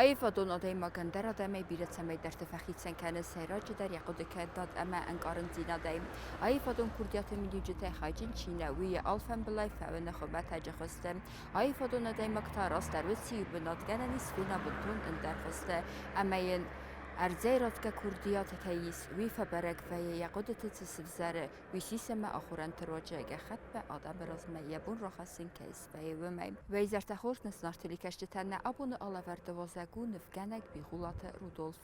Аивадон адӕймаг ӕндӕр адӕмӕй бирӕ цӕмӕйдӕрты фӕхицӕн кӕны, сӕйраджыдӕр йӕ хъуыдыкӕнынад ӕмӕ ӕнкъарындзинадӕй. Аивадон курдиаты миниуджытӕй хайджын чи нӕ, уый йӕ алфӕмбылай фӕуыны хуымӕтӕджы хуызты. Аивадон адӕймаг та растдӕр уыцы иу бынат гӕнӕн ис фена бынтон ӕндӕр хуызты ӕмӕ йын ӕрдзӕй ратгӕ курдиат кӕй ис, уый фӕбӕрӕг вӕййы йӕ хъуыдыты цы сывзӕры, уый сисӕмӕ ахорӕнты руаджы гӕххӕтмӕ адӕмы размӕ йӕ бон рахӕссын кӕй свӕййы, уымӕй. Уӕ хорз нӕ телекӕсджытӕ, нӕ абоны алӕвӕрды уазӕг у нывгӕнӕг Бигъуылаты Рудольф.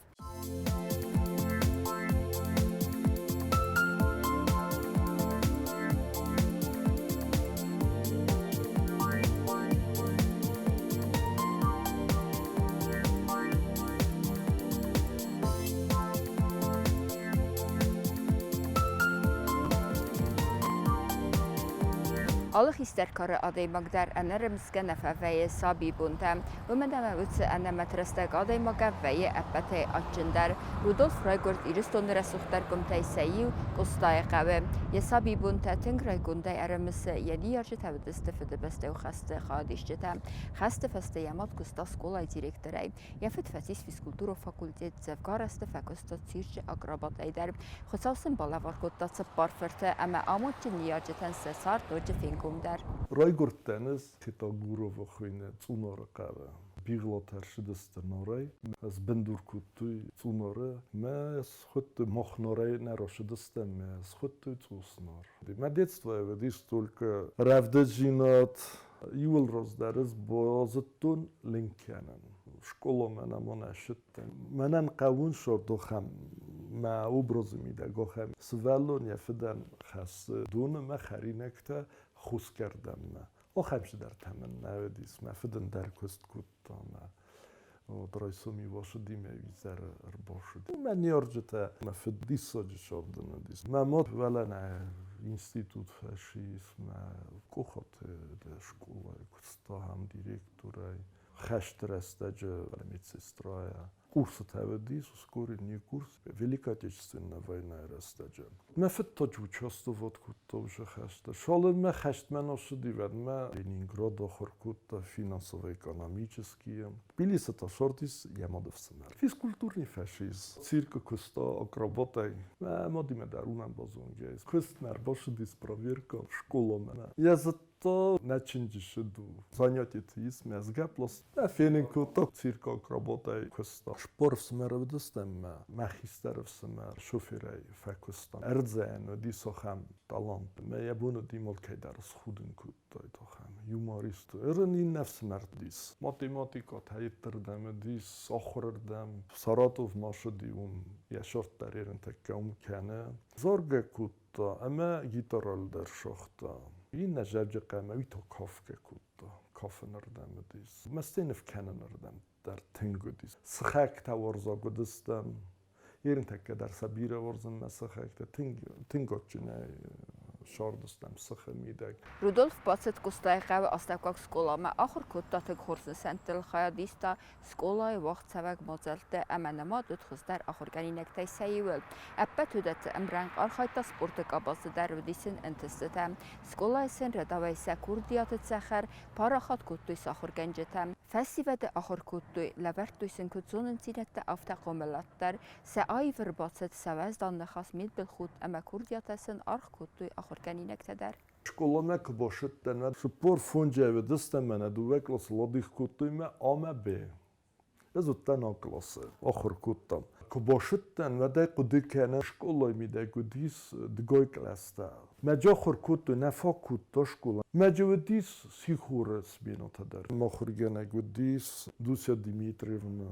Алы хистӕр кары адӕймаг дӕр ӕнӕрымысгӕ нӕ фӕвӕййы сабибонтӕ. Уымӕн ӕмӕ уыцы ӕнӕмӕт рӕстӕг адӕймагӕн вӕййы ӕппӕтӕй адджындӕр. Рудольф райгуырд Ирыстоны рӕсугъддӕр къуымтӕй сӕ иу, Къостайы хъӕуы. Йӕ сабибонтӕ тынг райгондӕй ӕрымысы, йӕ ныййарджытӕ уыдысты Фыдыбӕстӕйы хӕсты хайадисджытӕ. Хӕсты фӕстӕ йӕ мад куыста скъолайы директорӕй. Йӕ фыд фӕцис физкультурон факультет, дзӕвгар азты фӕкуыста цирчы акробатӕй дӕр. Хуыцау сын балӕвар кодта цыппар фырты ӕмӕ амондджын ныййарджытӕн сӕ цард ноджы фенгомдӕр. Райгуырдтӕн ӕз Хетагуровы хуыйны Цъунары хъӕуы. Бигълатӕ ӕрцыдысты Норӕй. Ӕз бындур кодтой Цъунары. Мӕ схуыдтой, мах Норӕй нӕ рацыдыстӕм, мӕ схуыдтой Цъуснор. Мӕ детство уыдис только рӕвдыдзинад. Иуыл раздӕр ӕз базыдтон ленк кӕнын. Скъоламӕ нӕма нӕ ссыдтӕн. Мӕнӕн хъӕуын сордохӕм мӕ образы мидӕг ахӕм сывӕллон йӕ фыдӕн хӕссы доны мӕ хӕринӕгтӕ хусгӕрдӕнмӕ. Ахӕм цыдӕртӕ мын нӕ уыдис. Мӕ фыд ӕндӕр куыст кодта мӕ вот райсоми басыди мӕ изӕры ӕрбацыд. Мӕ ныййарджытӕ мӕ фыд диссаджы сӕрдын уыдис. Мӕ мад уӕлӕ нӕ институт фӕцис, мӕ къухаты скъолайы куыста ахӕм директорӕй. Хӕсты рӕстӕджы медсестрайӕ курсытӕ уыдис, ускоренный курс Великая Отечественная войнайы рӕстӕджы. Мӕ фыд та участвовать кодта уже хӕсты. Цалынмӕ хӕстмӕ нӕ уӕдмӕ Ленинград ахуыр кодта финансово-экономические. Тбилисы та сардис йӕ мады фсымӕр. Физкультурный фашист. Циркы куыста акробатӕй. Мӕ мадимӕ дӕр уымӕн базонгӕ. Куыстмӕ ӕрбацыдис проверка школамӕ. Йӕ зыдта, нӕ чынджы ссыд у. Занятиты ис мӕзгӕ плюс Мӕ фенын кодта циркаг работӕй куыста. Спор ӕфсымӕр уыдыстӕм мӕ, мӕ хистӕр ӕфсымӕр шоферӕй фӕкуыста. Ӕрдзӕн уыдис ахӕм талант. Мӕ йӕ бон уыди алкӕйдӕр схудын кодтаид ахӕм юморист. Ырын иннӕ ӕфсымӕр уыдис. Математикӕ та йеддырдӕм уыдис, ахуырырдӕм. Саратов ма ссыди уым, йӕ сӕрд дӕр ерынтӕккӕ уым кӕны. Заргӕ кодта ӕмӕ гитарӕл дӕр сагъта. Иннӕ зӕвджыхъӕмӕ уый та кафгӕ кодта. Кафынырдӕм уыдис. Мӕстӕй ныв кӕнынырдӕм дӕр тынг уыдис. Сыхӕгтӕ уарзаг уыдыстӕм. Ерынтӕккӕ дӕр сӕ бирӕ уарзын мӕ сыхӕгтӕ. Тынг, тынг адджынӕй сардыстӕм сыхы мидӕг. Рудольф бацыд Къостайыхъӕуы астӕуккаг скъоламӕ, ахуыр кодта тынг хорз нысӕнттыл, хайад иста скъолайы уагъдцӕуӕг мадзӕлтты ӕмӕ нымад уыд хуыздӕр ахуыргӕнинӕгтӕй сӕ иуыл. Ӕппӕт уыдӕтты ӕмрӕнхъ архайдта спорты къабазы дӕр, уыдис ын ӕнтыстытӕ. Скъолайы сын рӕдауӕй сӕ курдиаты цӕхӕр парахат кодтой сӕ ахуыргӕнджытӕ. Фӕсивӕды ахуыр кодтой, лӕвӕрдтой сын куыд зонындзинӕдтӕ, афтӕ хъомылад дӕр. Сӕ аив ӕрбацыд, сӕ уӕздан ныхас, мидбылхудт ӕмӕ курдиатӕ сын аргъ кодтой ахуыргӕнинӕгтӕ дӕр. Скъоламӕ куы бацыдтӕн, уӕд 45 уыдыстӕм мӕнӕ дыууӕ къласы ладих кодтой мӕ А мӕ Б. Ӕз уыдтӕн А къласы, ахуыр кодтам. Куы бацыдтӕн, уӕд ӕй хъуыды кӕнын, скъолайы мидӕг уыдис дыгой кълӕстӕ. Мӕджы ахуыр кодтой, нӕ фаг кодта скъола. Мӕджы уыдис сихоры сменӕтӕ дӕр. Махуыргӕнӕг уыдис Дуся Дмитриевна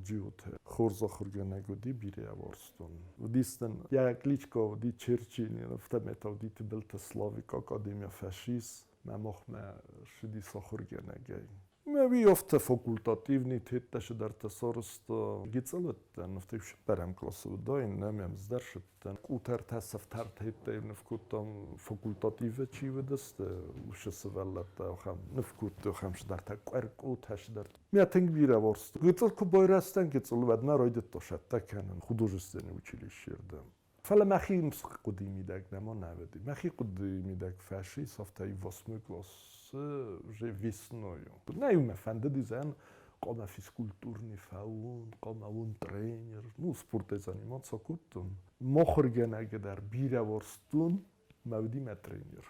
Джиоты. Хорз ахуыргӕнӕг уыди, бирӕ уарзтон. Уыдис нын йӕ кличка уыди Черчилль, афтӕмӕй та уыди Тыбылты Славик академийӕ фӕсис. Мӕ махмӕ ссыдис ахуыргӕнӕгӕй. Мӕ уый афтӕ факультативный теттӕ цыдӕртӕ сарӕзта. Гыццыл уыдтӕн, афтӕ цыппӕрӕм къласы уыдаин, нӕ мӕм цыдӕр сыдтӕн. Къутӕртӕ сыфтӕртӕ ныв кодтам, факультативы чи уыдысты, уыцы сывӕллӕттӕ ахӕм ныв кодтой, ахӕм цыдӕртӕ, къуӕркъутӕ цыдӕртӕ. Мӕ тынг бирӕ уарзтон. Гыццыл куы байрӕзтӕн, гыццыл, уӕд мӕ райдыдта цӕттӕ кӕнын художественный училищейы рдӕм. Фӕлӕ мӕхи хъуыдыйы мидӕг нӕма нӕ уыди. Мӕхи хъуыдыйы мидӕг фӕсис, афтӕ восьмой классы уже весною. Нӕ иу мӕ фӕндыди зӕгъын, Хъуамӕ физкультурный фӕуон, хъуамӕ уон тренер. Ну, спортӕй заниматься кодтон. Мохургӕнӕг дӕр бирӕ уарзтон, мӕ уыди мӕ тренер.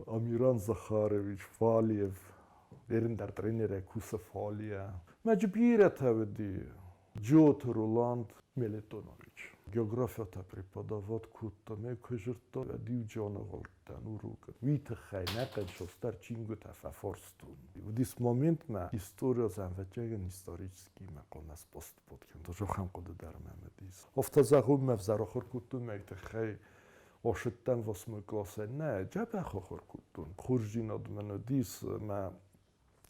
Амиран Захарович Фалиев, ерын дӕр тренерӕй кусы Фалия. Мӕ бирӕтӕ уыди. Джиоты Роланд Мелитонович. Географиятӕ преподавать кодта, мӕ куы зыдта, уӕд-иу джаныгъуылдтӕн урокы. Уый тыххӕй нӕ хъӕнсостар чингуытӕ фӕфарстон. Уыдис моментмӕ история зӕнвӕтьӕгӕн исторический мӕ хъуамӕ споступот кӕнын. Ахӕм хъуыды дӕр мӕм уыдис. Афтӕ зӕгъон, мӕ взӕр ахуыр кодтон мӕ тыххӕй ошыдтӕн восьмой классӕй. Нӕ, дзӕбӕх ахуыр кодтон. Хорздзинад мын уыдис, мӕ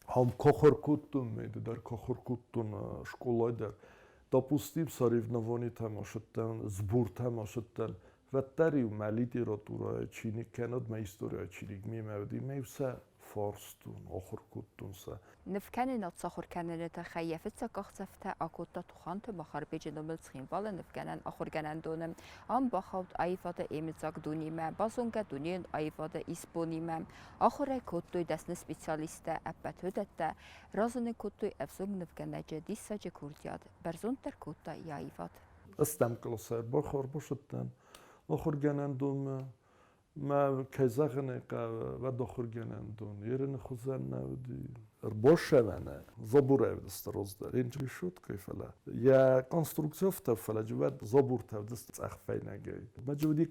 ам кохор кодтон, ме дӕр кохор кодтон скъолай дӕр. Допустим, соревнованийтӕм ошыдтӕн, сбортӕм ошыдтӕн. Уӕддӕр-иу мӕ литературӕйы чиныг кӕнӕд мӕ историяйы чиныг мемӕ уыди, ме сӕ фарстон, ахуыр кодтон сӕ. Нывкӕнынад сахуыр кӕныны тыххӕй йӕ фыццаг къахдзӕфтӕ акодта Туханты Махарбеджы номыл Цхинвалы нывгӕнӕн ахуыргӕнӕндоны. Ам бахауд аивады ӕмыдзаг дунемӕ, базонгӕ дунейон аивады исбонимӕ. Ахуыр ӕй кодтой дӕсны специалисттӕ, ӕппӕт уыдӕттӕ разынын кодтой ӕвзонг нывгӕнӕджы диссаджы курдиат, бӕрзонддӕр кодта йӕ аивад. Ӕстӕм къласы ӕрбацыдтӕн ахуыргӕнӕндонмӕ. Мӕ, кӕй зӕгъын ӕй хъӕуы, уӕд ахуыргӕнӕндон ерыны хуызӕн нӕ уыди. Ӕрбассӕвӕны забурӕвдысты раздӕр ӕнчи шуткой, фӕлӕ йӕ конструкци афтӕ, фӕлӕ уӕд забуртӕ ӕвдыст цъӕх фӕйнӕгӕй. Мӕ уыди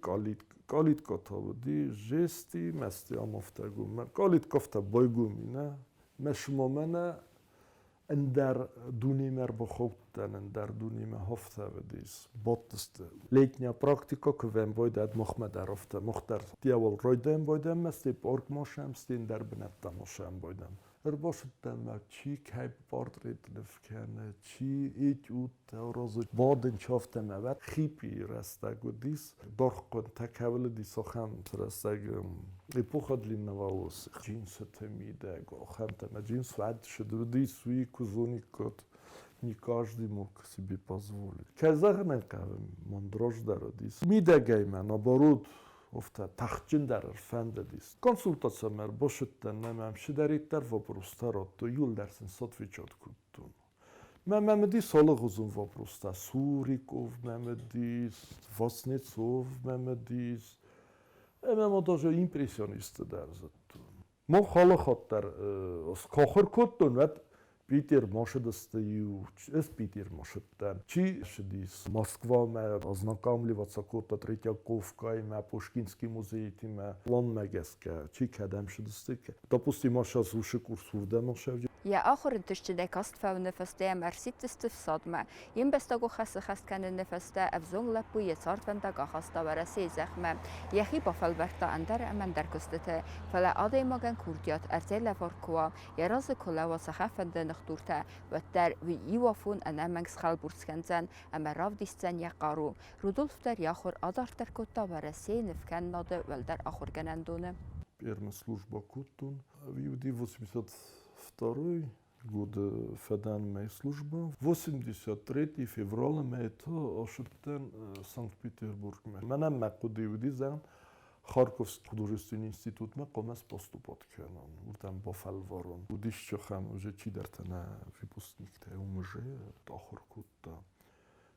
калитка та уыди жести, мӕсти амафтӕгом. Калитка афтӕ байгом и, нӕ? Мӕ шымамӕ нӕ ӕндӕр дунемӕ ӕрбахаудтӕн, ӕндӕр дунемӕ хафтӕвыдис, бадтысты. Летняя практика куы байдад, махмӕ дӕр афтӕ, мах дӕр дьявол райдайӕм байдӕм, сте парк машӕм, сте ӕндӕр бынӕттӕ машӕм байдӕм. Ӕрбацыдтӕн мӕ, чи кӕй портрет ныв кӕны, чи этюдтӕ аразы. Бадын чафтӕ мӕ вӕд хиппийы рӕстӕг уыдис, даргъхъуынтӕ кӕуыл уыдис, ахӕм рӕстӕг эпоха длинноволосых. Джинсыты мидӕг ахӕмтӕ мӕ джинс уӕд уыдис, уый куы зониккат, не каждый мог себе позволить. Кӕй зӕгъын ӕй хъӕуы, мандраж дӕр уыдис. Мидӕгӕй мӕ, наоборот, афтӕ тӕхджындӕр ӕрфӕндыдис. Консультацимӕ ӕрбацыдтӕн ӕмӕ мӕм цыдӕриддӕр вопростӕ радтой, иуылдӕр сын сотвечат кодтон. Мӕ мӕм уыдис алыгъуызон вопростӕ. Суриков мӕм уыдис, Васнецов мӕм уыдис, ӕмӕ ма даже импрессионистты дӕр зыдтон. Мах алы хатт дӕр скахуыр кодтон, уӕд Питер машыдысты иу, ӕз Питер машыдтӕн. Чи ссыдис Москвамӕ, ознакомливаться кодта Третьяковкаимӕ, Пушкинский музейтимӕ, планмӕ гӕсгӕ, чи кӕдӕм ссыдысты. Допустим, сейчас ушы курс уырдӕм ӕхсӕвджы. Йӕ ахуыр ӕнтыстджынӕй каст фӕуыны фӕстӕ йӕм ӕрсидтысты фсадмӕ. Йе мбӕстагон хӕсы хӕст кӕныны фӕстӕ ӕвзонг лӕппу йӕ цардвӕндаг ахаста Уӕрӕсейы зӕхмӕ. Йӕхи бафӕлвӕрдта ӕндӕр ӕмӕ ӕндӕр куыстыты, фӕлӕ адӕймагӕн курдиат ӕрдзӕй лӕвар куы уа, йӕ разы куы лӕууа цахӕмфӕнды ныхдуртӕ, уӕддӕр уый иу афон ӕнӕмӕнг схӕлбурцъ кӕндзӕн ӕмӕ равдисдзӕн йӕ хъару. Рудольф дӕр йӕ ахуыр адарддӕр кодта Уӕрӕсейы нывкӕнынады уӕлдӕр ахуыргӕнӕндоны. Первая служба кодтон. Уыди 82 годы фӕдӕн служба. 83 февралы мӕйты ацыдтӕн Санкт-Петербургмӕ. Мӕнӕн мӕ хъуыды уыди, зӕгъын, Харьковский художественный институтмӕ хъуамӕ поступать кӕнон, уырдӕм бафӕлварон. Уыдис ахӕм уже чидӕртӕ нӕ выпускниктӕ уым уже ахуыр кодта.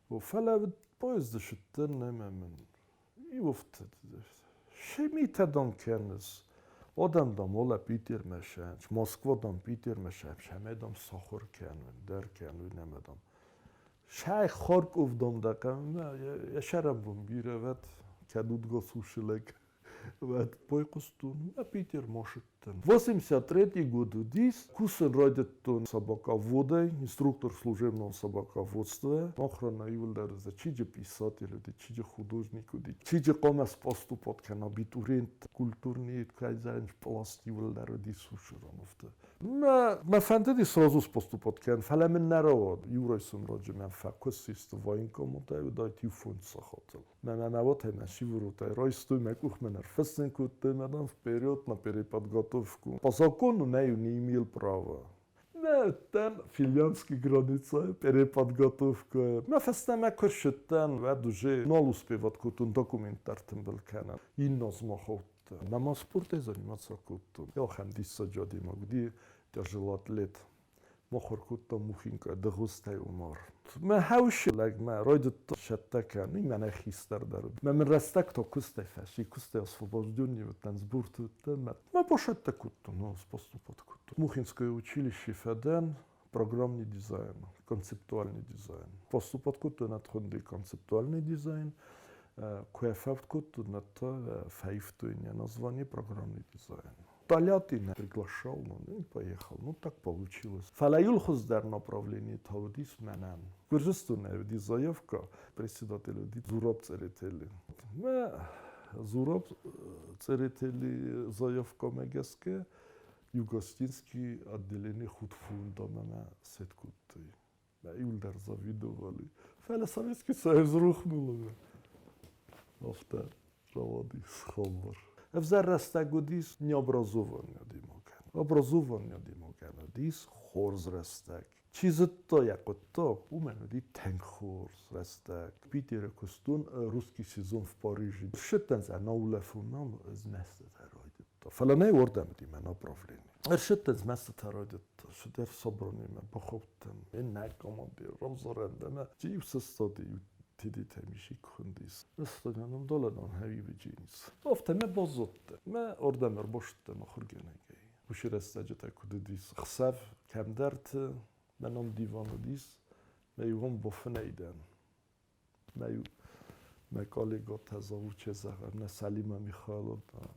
Фӕлӕ поезды сыдтӕн ӕмӕ мын иу Шемитӕ дам кӕныс. Адӕм дам уӕлӕ Питермӕ сӕнч, Москва дам Питермӕ сӕнч, ӕмӕ дам сахуыр кӕнын, дӕр кӕнын ӕмӕ дам. Сӕ Харков дам дӕ хъӕумӕ, йӕ сӕрӕнбон бирӕ вӕд, кӕд удгас лӕг, вӕд байхъуыстон, мӕ Питер машыдтӕн. 83 год уыдис, кусын райдыдтон собаководӕй, инструктор служебного собаководства. Охрана иуылдӕр чиджы писатель уыди, чиджы художник уыди, чиджы хъуамӕ споступать кӕна абитуриент, культурный хозяин пласт иуылдӕр уыди сушероновты. Мӕ, мӕ фӕндыди сразу споступать кӕнын, фӕлӕ мын нӕ рауад. Иу райсом раджы мӕм фӕкуысисты военкоматӕй, уыдаид иу фондз сахатыл. Мӕ мӕ мӕ сиворотӕй райстой, мӕ къухмӕ ӕрфыссын кодтой, мӕ дам вперед на переподготовку. По закону не имел права. Мӕ уыдтӕн финляндский граница, переподготовка. Мӕ фӕстӕмӕ куы ссыдтӕн, уӕд уже нал успевать кодтон документтӕ ӕртымбыл кӕнын. Иннӕ аз ма хаудтӕн. Мӕ ма спортӕй заниматься кодтон. Ахӕм диссаджы адӕймаг уыди, тяжелоатлет. Мыхуыр кодта Мухинка дыгъуызтӕй Умар. Мӕ хӕусы лӕгмӕ райдыдта цӕттӕ кӕнын, мӕнӕ хистӕр дӕр. Мӕ мын рӕстӕг та куыстӕй фӕци, куыстӕй освобожденный уыдтӕн, сборты уыдтӕн. Мӕ бацӕттӕ кодтон, ну, поступать кодтон. Мухинское училище фӕдӕн, программный дизайн, концептуальный дизайн. Поступать кодтон ӕдхуынди концептуальный дизайн, куы фӕвд кодтон, над та фӕивтой нӕ название программный дизайн. Тольятти приглашал, ну, и поехал. Ну, так получилось. Фӕлӕ иу хуыздӕр направление та уыдис мӕнӕн. Гуырдзыстоны уыди заявка, председатель уыди Зураб Цъеретели. Мӕ Зураб Цъеретели заявкамӕ гӕсгӕ Югостинский отделение худфундамӕ мӕ сет кодтой. Мӕ иуылдӕр завидовали. Фӕлӕ Советский Союз рухнул. Афтӕ рауадис хабар. Ӕвзӕр рӕстӕг уыдис необразованный адӕймагӕн. Образованный адӕймагӕн уыдис хорз рӕстӕг. Чи зыдта йӕ хъуыддаг, уымӕн уыди тынг хорз рӕстӕг. Питеры куыстон русский сезон в Париже. Ссыдтӕн сӕ наулӕфынмӕ, змӕстытӕ райдыдта. Фӕлӕ нӕ уырдӕм уыди мӕ направлени. Ӕрсыдтӕн змӕстытӕ райдыдта. Цыдӕр собранимӕ бахаудтӕн. Иннӕ командир равзарӕн чи иу сыстади, иу Тедетӕ мишик хундис. Ыстонӕн доладон хӕвивиджинис. Афтӕ мӕ баззадтӕн. Мӕ ардӕм ӕрбастдтӕн ахуыргӕнӕгӕй. Уыцы рӕстӕджытӕ куыд уыдис, хсӕв кӕмдӕрты мӕ ном диван уыдис, мӕ иуон бафынӕй дӕн. Мӕ иу мӕ коллегатӕ завуче зӕгъӕм, нӕ Салима Михайловна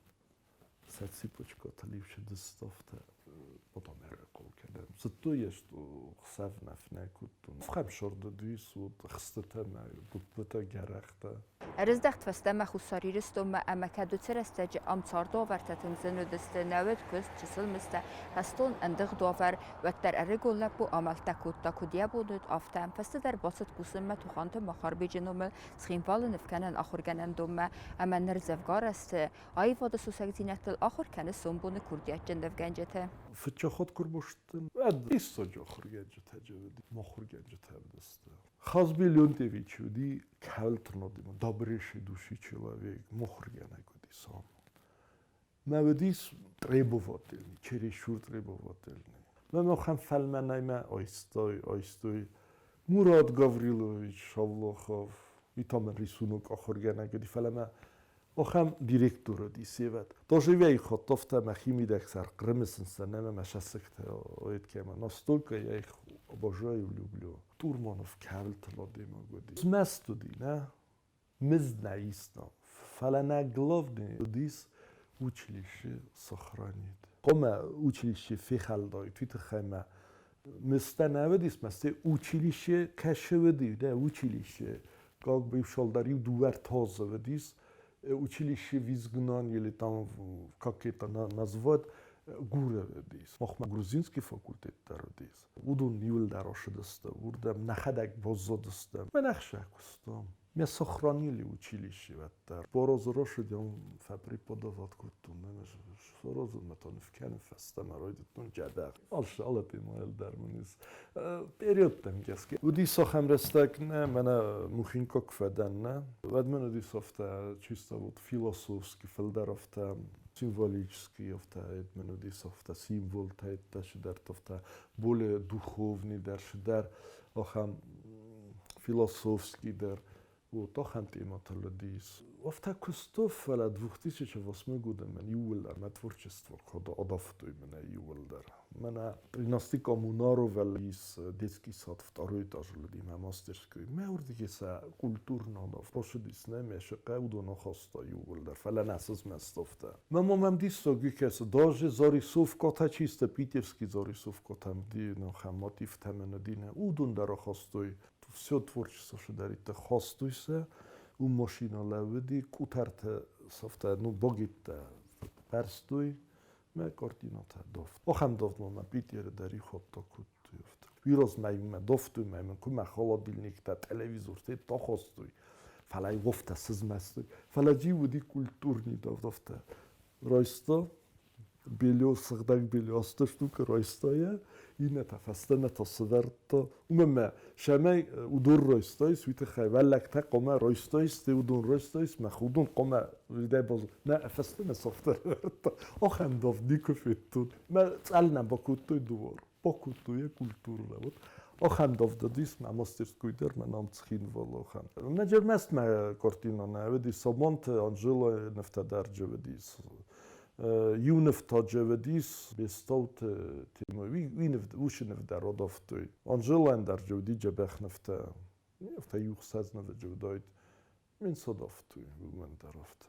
сӕ цыпочкӕтыл иу чындзыстӕфтӕ потом ӕрӕхъул кӕнӕм. Зыдтой йӕ, что хсӕв нӕ фынӕй кодтон. Фхӕмсырды дис уыд хстытӕ мӕ гуыппытӕ, гӕрӕхтӕ. Ӕрыздӕхт фӕстӕмӕ Хуссар Ирыстонмӕ ӕмӕ кӕд уыцы рӕстӕджы ам царды уавӕртӕ тынг зын уыдысты, нӕ уыд куыст, чысыл мыздтӕ, хӕстон ӕндыгъд уавӕр, уӕддӕр ӕрыгон лӕппу амӕлттӕ кодта, куыд йӕ бон уыд, афтӕ. Фӕстӕдӕр бацыд кусынмӕ Туханты Махарбеджы номыл Цхинвалы нывкӕнӕн ахуыргӕнӕндонмӕ ӕмӕ ныр дзӕвгар азты аивады сусӕгдзинӕдтыл ахуыр кӕны сомбоны курдиатджын нывгӕнджыты. Фыццаг хатт куы рбастӕн, уӕд диссаджы ахуыргӕнджытӕ уыди, ахуыргӕнджытӕ уыдысты. Хазби Леонтьевич уыди кӕлтынадимӕ добрейшей души человек, мухуыргӕнӕг уыди сам. Мӕ уыдис требовательный, чересчур требовательный. Мӕ махӕн фӕлмӕнӕй мӕ айстой, айстой Мурат Гаврилович Шавлохов, и там рисунок ахуыргӕнӕг уыди, фӕлӕ мӕ ахӕм директор уыди севӕд. Тоже я их афтӕ мӕхимидӕг сӕр Хъырымы сын нӕ мӕ сӕссыгтӕ оеткӕмӕ. Настолько я их обожаю, люблю. Турманов кӕуылты адӕймаг уыди. Змӕст уыди, нӕ? Мызд нӕ иста. Фӕлӕ нӕ главный уыдис училище сохранить. Хъуамӕ училище фехӕлдаид, уый тыххӕй мӕ мызтӕ нӕ уыдис, мӕ училище кӕсы уыди, нӕ училище. Как бы иу иу дыууӕ ӕртӕ уыдис, училище в изгнании или там, как это назвать, Гуры уыдис. Махмӕ грузинский факультет дӕр уыдис. Уыдон иуылдӕр ацыдысты, уырдӕм нӕхӕдӕг баззадыстӕм. Мӕн ӕхсӕг куыстам. Меня сохранили училище уӕддӕр. Борозы рашидӕн фӕпреподавать кодтон. Саразынмӕ та ныв фӕстӕмӕ райдыдтон джӕбӕх. Алатема ӕлдар мын ис. Периодтӕм гӕсгӕ. Уыдис ахӕм рӕстӕг нӕ, мӕнӕ Мухинка куы фӕдӕн нӕ. Уӕд мын уыдис афтӕ чисто вот философский, фылдӕр афтӕ символический, афтӕ мын уыдис афтӕ символтӕ, цыдӕртӕ афтӕ более духовный дӕр, цыдӕр ахӕм философский дӕр. Вот ахӕм темӕтыл уыдис. Афтӕ куыстон, фӕлӕ 2008 годы мӕн иууылдӕр мӕ творчество адафтой мӕнӕ иууылдӕр. Мӕнӕ 13 Коммунарова ис детский сад второй этаж уыди мӕ мастерской. Мӕ уырдыгӕй сӕ культурно бацыдис нӕ мӕ сыхъӕ уыдон ахаста иууылдӕр, фӕлӕ нӕ сызмӕст афтӕ. Мӕ мӕм диссаг кӕсы, даже зарисовкӕтӕ чисто питерский зарисовкӕтӕм ди, ахӕм мотивтӕ мӕнӕ ди нӕ, уыдон дӕр ахастой. Все творчество шыдӕриддӕр хастой сӕ, уым машинӕ лӕууыди, къутӕртӕ сӕфтӕ, ну, богиттӕ бӕрстой, мӕ картинатӕ дофт. Ахӕм дофт ма мӕ Питеры дӕр ихатта кодтой афтӕ. Уый размӕ мӕ дофтой, мӕ мын куы мӕ холодильниктӕ, телевизортӕ тахастой. Фӕлӕ афтӕ сызмӕстой. Фӕлӕ джи уыди культурный дофт афтӕ. Райста белье, сыгъдӕг белье асты штука райста йӕ, иннӕтӕ фӕстӕмӕ та сывӕрдта. Уымӕн мӕ сӕмӕй уыдон райстаис, уый тыххӕй уӕллӕгтӕ хъуамӕ райстаис, ты уыдон райстаис, мӕ уыдон хъуамӕ уыдӕй баз нӕ фӕстӕмӕ сӕфтӕ ӕрӕвӕрдта. Ахӕм давд никуы федтон. Мӕ цъӕл нӕ бакодтой дуар. Покутує культурна. Вот ахӕм давдадис мӕ мастерской дӕр мӕ нам Цхинвалы ахӕм. Мӕ ӕрмӕст мӕ картина нӕ уыдис, Сабанты Анжела нывтӕ дӕр уыдис. Иу ныв та уыдис Бестауты темӕ, уый ныв, уыцы ныв дӕр адавтой. Анжелӕн дӕр уыди дзӕбӕх нывтӕ. Афтӕ иу хсӕз нывы уыдаид. Мин садавтой, уымӕн дӕр афтӕ.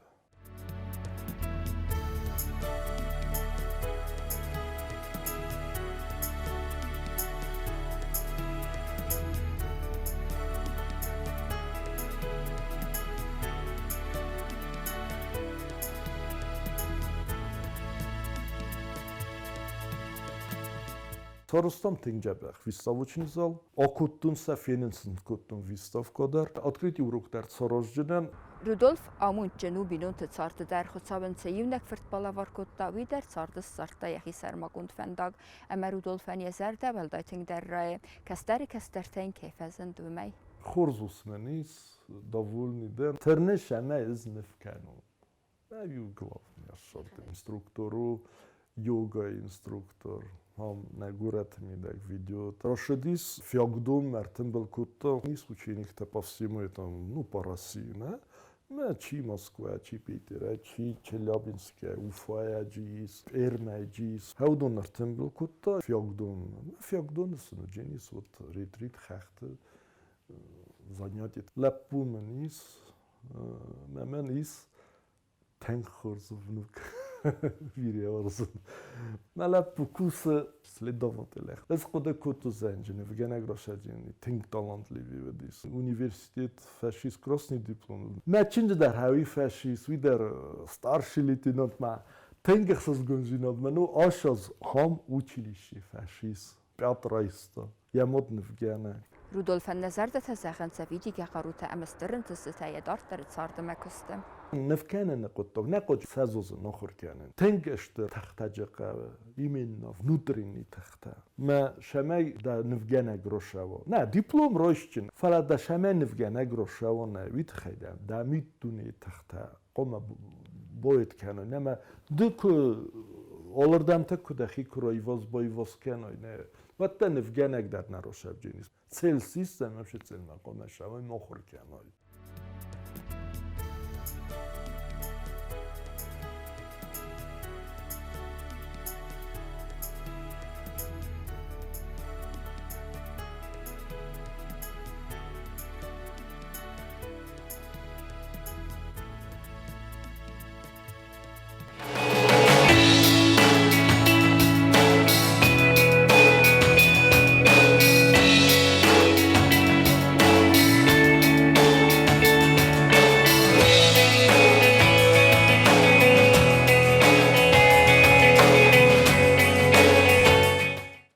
Сарӕзтам тынг дзӕбӕх выставочный зал. Акодтон сӕ, фенын сын кодтон выставкӕ дӕр. Открытый урок дӕр сараздзынӕн. Рудольф амондджын у бинонты царды дӕр. Хуыцауӕн цы иунӕг фырт балӕвар кодта, уый дӕр царды ссардта йӕхи сӕрмагонд фӕндаг. Ӕмӕ Рудольфӕн йӕ зӕрдӕ уӕлдай тынгдӕр райы, кӕстӕры кӕстӕртӕ йын кӕй фӕзынд, уымӕй. Хорз усмӕн ис, довольный дӕн. Тырныс ӕмӕ ӕз ныв кӕнон. Иу главный ӕфсады инструктор у, йога инструктор. Ам нӕ горӕты мидӕг ведет. Расширись фиагдон ӕртымбыл кодта. Ис учениктӕ по всему этому, ну, по России, нӕ? Мӕ чи Москва, чи Питер, чи Челябинская, Уфайа ис, Пермӕ ис. Хӕудон ӕртымбыл кодта фиагдон. Фиагдоны сын уыдзӕнис вот ретрит хӕхты занятий. Лӕппу мын ис, Мӕнӕн ис тынг хорз внук бирӕ Мӕ лӕппу кусы следователь. Ӕз хъуыды кодтон зӕнджын, Рошаджин тынг талантливый уыдис. Университет фӕсис красный диплом. Мӕ чынджы дӕр хауи фӕсис, уый дӕр старший лейтенант ма тынг ӕхсызгондзинад мӕ ну ас хам училище фӕсис. Пъят райста. Йӕ мод нывгӕнӕг. Рудольфӕн нӕ зӕрдӕтӕ зӕгъынц ӕвидигӕ хъарутӕ ӕмӕ стыр ӕнтыстытӕ йӕ дарддӕры царды мӕ куысты. Ныв кӕныны хъуыддаг нӕ хъуыд фӕзозын ахуыр кӕнын. Тынг стыр тӕхтӕджы хъӕуы, именно внутренний тыхтӕ. Мӕ сӕмӕй дӕ нывгӕнӕг росӕуа. Нӕ, диплом райсджын, фӕлӕ дӕ сӕмӕй нывгӕнӕг росӕуа нӕ, уый тыххӕй дӕ дӕ миддунейы тыхтӕ хъуамӕ боет кӕной. Нӕ ды куы алырдӕмтӕ куы дӕхи куы раиваз-баиваз кӕной, нӕ, уӕд дӕ нывгӕнӕг дӕр нӕ росӕвджынис. Цель систем вообще цель ма хъуамӕ сӕмӕй махуыр кӕной.